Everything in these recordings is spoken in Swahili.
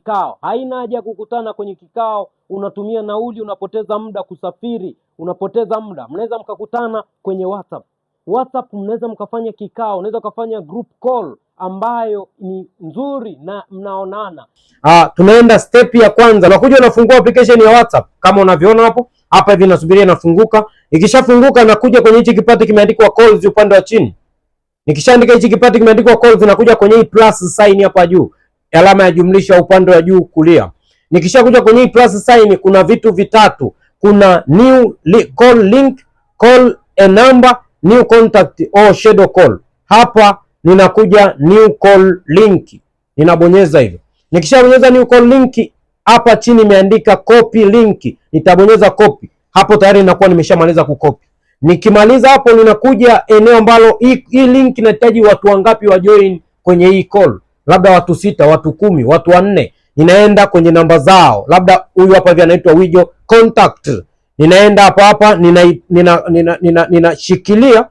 Kikao. Haina haja ya kukutana kwenye kikao, unatumia nauli, unapoteza muda kusafiri, unapoteza muda. Mnaweza mkakutana kwenye WhatsApp. WhatsApp mnaweza mkafanya kikao, unaweza ukafanya group call ambayo ni nzuri na mnaonana. Ah, tunaenda step ya kwanza. Unakuja unafungua application ya WhatsApp kama unavyoona hapo. Hapa hivi nasubiria inafunguka. Ikishafunguka nakuja kwenye hichi kipande kimeandikwa calls upande wa chini. Nikishaandika hichi kipande kimeandikwa calls, nakuja kwenye hii plus sign hapa juu, alama ya jumlisha upande wa juu kulia. Nikishakuja kwenye hii plus sign, kuna vitu vitatu. Kuna new call link, call a number, new contact or schedule call. Hapa ninakuja new call link, ninabonyeza hivyo. Nikishabonyeza new call link, hapa chini imeandika copy link, nitabonyeza copy. Hapo tayari ninakuwa nimeshamaliza kucopy. Nikimaliza hapo, ninakuja eneo ambalo hii link inahitaji watu wangapi wa join kwenye hii call, labda watu 6, watu 10, watu 4. Ninaenda kwenye namba zao, labda huyu hapa hivi anaitwa Wijo contact. Ninaenda hapa hapa ninashikilia nina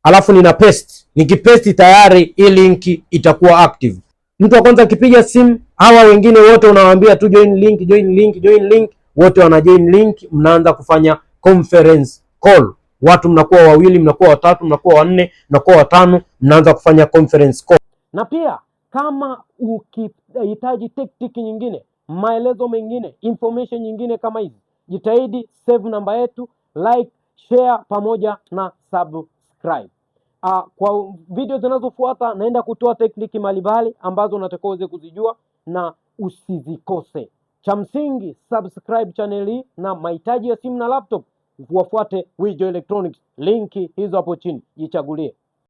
alafu nina paste. Nikipaste tayari hii link itakuwa active. Mtu wa kwanza akipiga simu, hawa wengine wote unawaambia tu join link, join link, join link, wote wana join link, mnaanza kufanya conference call. Watu mnakuwa wawili, mnakuwa watatu, mnakuwa wanne, mnakuwa watano, mnaanza kufanya conference call. Na pia kama ukihitaji tactic nyingine, maelezo mengine, information nyingine kama hizi, jitahidi save namba yetu, like, share pamoja na subscribe. Kwa video zinazofuata naenda kutoa technique mbalimbali ambazo unatakiwa uweze kuzijua na usizikose. Cha msingi subscribe channel hii, na mahitaji ya simu na laptop wafuate Wijo Electronics, linki hizo hapo chini, jichagulie.